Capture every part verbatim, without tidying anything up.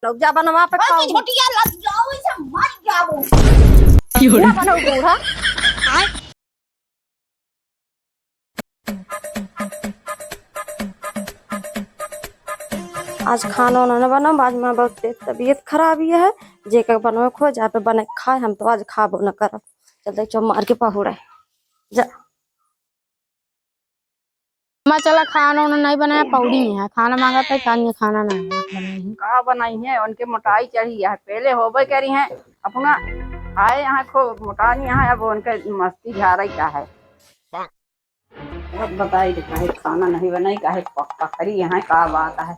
लोग जा बनवा पे खाओ। झोटिया लग जाओ, इसे मर जाओ। क्यों रे? ना बनाओ बूढ़ा। आज खाना उना न बनाओ, आज माँ बहुत तेज तबीयत खराब ही है। जेकर बनवे खो जा पे बने खाए, हम तो आज खाबो न करब। चल दे चो मार के पहुड़े जा। अम्मा चला खाना उना नहीं बनाया, पौड़ी है, खाना मांगा था, खानी खाना नहीं बनाई है। का बनाई है, उनके मोटाई चढ़ी है, पहले होबे करी है, अपना खाए यहाँ खूब मोटानी है, अब उनके मस्ती झारे का है। अब बताई दे, काहे खाना नहीं बनाई, काहे प-, पकड़ी यहाँ, का बात है?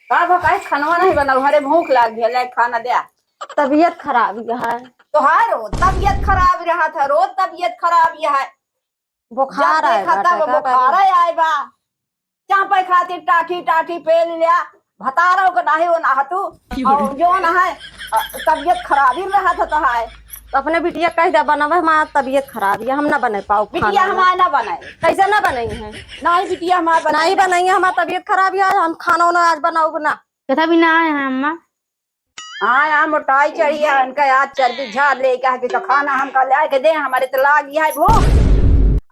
का भा, काहे खनवा नहीं बनाऊ? अरे भूख लाग गया, ले खाना दे। तबीयत खराब है। तोहार रोज तबीयत खराब रहा था, रोज तबीयत खराब यह है। बुखार जब आए देखा बाटे, तब का बुखार करी? आए बा। चापे खातिर टाठी टाठी पेल लिया, भतारो के नाही वो नहा तू। और जो ना है, अ, तबीयत खराब ही रहा था तो है। तो अपने बिटिया कह दे बनावे, हमार तबीयत खराब है, हम ना बने पाओ खाना बिटिया ना। हमार ना बनाए। कैसे ना बनाई है? नहीं बिटिया हमार बनाए नहीं ना। बनाई है, हमार तबीयत खराब है, हम खाना उना आज बनाउब ना। कथा भी ना आए हैं अम्मा। हाँ, यहाँ मोटाई चढ़ी है, इनका आज चर्बी झाड़ ले, कहा कि तो खाना हमका ले के दे, हमारे तो लाग गया है भूख।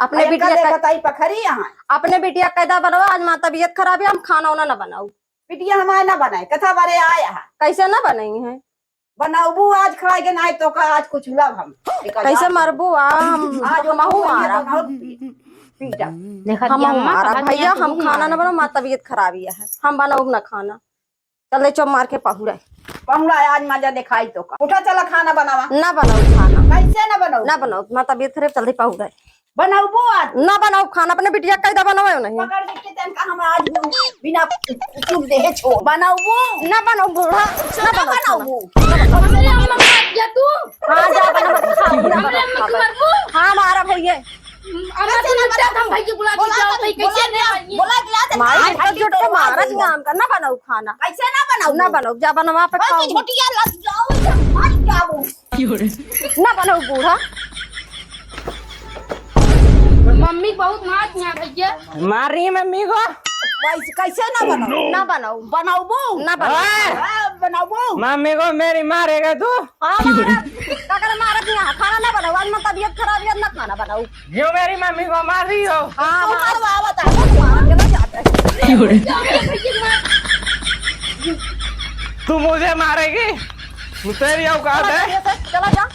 अपने अरे बिटिया कदे का बताई पखरी यहाँ। अपने बिटिया कैदा बनवा, आज माँ तबीयत खराब है, हम खाना उना ना बनाऊ। बिटिया हमारे ना बनाए, कथा बारे आया है। कैसे ना बनाई है? बनाबू आज खाए के, नहीं तो का आज कुछ लब हम। एक कैसे हजार मरबू? आ, हम, आज हमहू वो मारा। बनाओ पी-, पीटा। देखा हमहू दिया अम्मा, मारा। कहा भैया, दिया हम तू खाना ना मारा। बनाओ, माँ तबीयत खराब ही है, हम बनाऊ ना खाना। चल दे चो मार के पहुड़ा। पहुड़ा आज मजा दिखाई तो का। उठा चला खाना बनावा। ना बनाऊ खाना। कैसे ना बनाऊ? ना बनाऊ, माँ तबीयत खराब, चल दे पहुड़ा। बनाऊ आज। ना बनाऊ खाना, अपने बिटिया कैदा बनावे नहीं। पकड़ के कितन का हम आज बिना चुप देहे छोड़। बनाऊ। ना बनाऊ बूढ़ा, ना ना बनाऊ बनाऊ। खाना। हमरे अम्मा मार दिया तू। हाँ, जा बना, खा, बना, हमरे खा, अम्मा बना। तू मरबू। हाँ, मारा भैया। अम्मा कैसे तू ना लुट्टा बनाऊ? हम भाई के बुला के बोला जाओ, तो, भाई, कैसे बोला ना दिया, बनाइए? बोला दिया तो माई, आज भाई तो जुट के तो मारत आज नाम का, ना बनाऊ खाना। कैसे ना बनाऊ? ना बनाऊ, जा बनवा पे ओए, खाऊ। झोटिया लग जाओ, इसे मर जाओ। क्यों रे? ना बनाऊ बूढ़ा। मम्मी बहुत मारत यहाँ भैया। मार रही है मम्मी को। कैसे, कैसे ना बनाऊ? ना बनाऊ। बनाऊबू? ना बनाऊ। ओए! हाँ, बनाऊबू? मम्मी को मेरी मारेगा तू? हाँ, मारा। काकर मारत यहाँ खाना ना बनाऊ, आज मैं तबीयत खराब है, ना खाना बनाऊ। क्यों मेरी मम्मी को मार रही हो? हाँ, तू मार। मारवा बता, तू मार के ना जाते। क्यों रे? तू मुझे मारेगी? तेरी औकात है? चला जा, चला जा।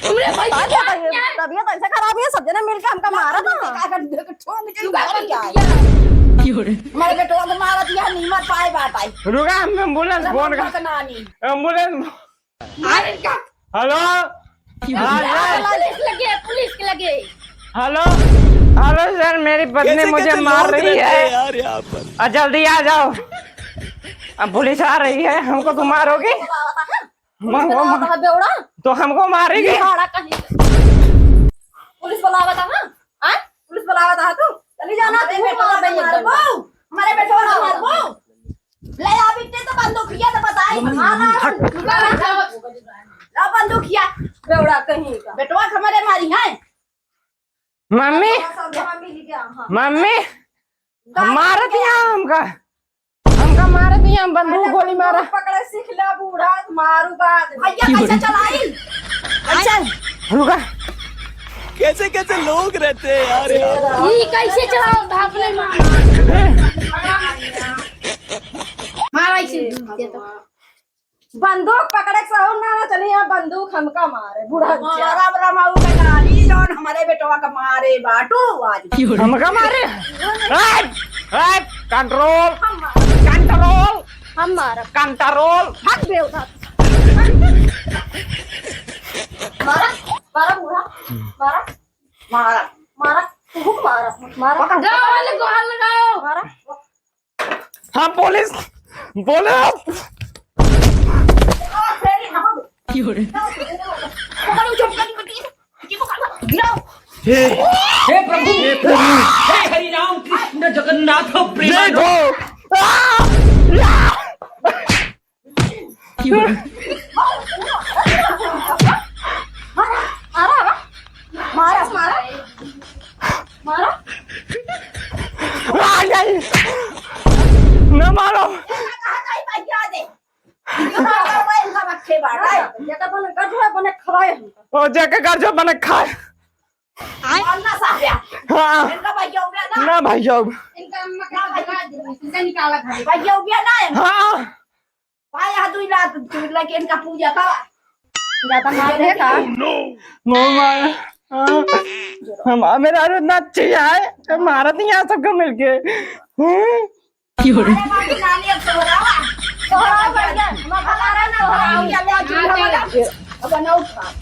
तुमरे भाई बात क्या बताइए, क्या है? तबीयत ऐसे खराब है, सब जने मिलके हमका मारा ना। काकर देख के ठोक के तू का मार कर दिया। दिया? क्यों रे? हमारे बेटवा को मारा दिया, नीमत पाए बात आई। रुका, हम एम्बुलेंस अरे फोन मम्मा कर। का नानी। एम्बुलेंस। मार इनका। हेलो। क्यों? हाँ, हाँ, सर। पुलिस लगे, पुलिस के लगे। हेलो, हेलो सर, मेरी पत्नी कैसे, मुझे कैसे मार लोग रही रहते हैं है। यार यहाँ पर। आ, जल्दी आ जाओ। अब पुलिस आ रही है, हमको तो मारोगी। पुलिस हमको बुलावा था, मार-, बेवड़ा। तो हमको मारेगी। बेवड़ा कहीं। पुलिस बुलावा था, हाँ? हाँ? पुलिस बुलावा था तू? चली जाना, हमारे तू बेटवा मार के देंगे मारबो। एकदम। हमारे बेटवा के मारबो। ले आ बिट्टे तो बंदूकिया तो बताई। मम्मी, हाँ, मम्मी, हाँ, हट। ला, ला, ला बंदूकिया। बेवड़ा कहीं का। बेटवा के हमारे मारी है। मम्मी, हाँ, सब जहाँ मिल गया, हाँ। मम्मी, गाड़ी मारत में यहाँ हमका, हमका मारत यहाँ, बंदूक अरे, गोली मारा। बंदूक पकड़े सीख ले बूढ़ा, मारू बाद में। भैया, क्यों कैसे रे? चलाई? कैसे? रुका। कैसे कैसे लोग रहते हैं यार, यार। ई कैसे चलाओ था अपने माँ? मारा इसे दूर के तो। बंदूक पकड़े के सहूर ना, ना चली, यहाँ बंदूक हमका मारे, बूढ़ा हमारा बरामऊ के गाली, जौन हमारे बेटवा के मारे बाटू आज। हमका मारे? ए, ए, control, हम मारब। Control, हम मारब। Control। भाग बे उधर। मारा, मारा बूढ़ा, मारा, मारा, मारा, तू मारा, मारा। गाँव वाले को हाथ लगाओ। मारा। हाँ, पुलिस, पुलिस। क्यों रे? हे, हे प्रभु, हे प्रभु, हे हरि राम कृष्ण जगन्नाथ प्रेमानंद। देखो। आ! या! क्यों रे? मारा, मारा, मारा, मारा। आ, यही। मारो। इनका कहा जाई भैया दे। इनका कहा जाई इनका बच्चे बाड़ा। जेकर बने गठुआ बने खवाए हमका। ओ, जेकर गठुआ बने खाए। अन्ना साहब। हाँ। इनका भैया उबे ना। ना भैया उबे। इनका अम्मा का भगा दे, इनका निकाला घर। भैया उबे ना है। हाँ। भाई, यहाँ दुई लाख, दुई लाख इनका पूजा का। ज्यादा मार दे का? मम्मा, हाँ। हम, मेरा अरे इतना अच्छा है, मारा तो यहाँ सबको मिलके। हम्म? अरे बाबू, नानी अब सोहरावा। सोहरावा बन गया। हमारा भला रहा ना, सोहरावा। अब बनाओ खा।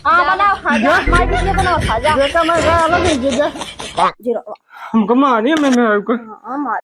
हाँ, बनाओ खा, जा। जा। माई के लिए बनाओ खा, जा। बेटा, मैं कहा अलग ही दे दे। जीरो। हमको मारिए, मैं, मैं आपको। हाँ, मार।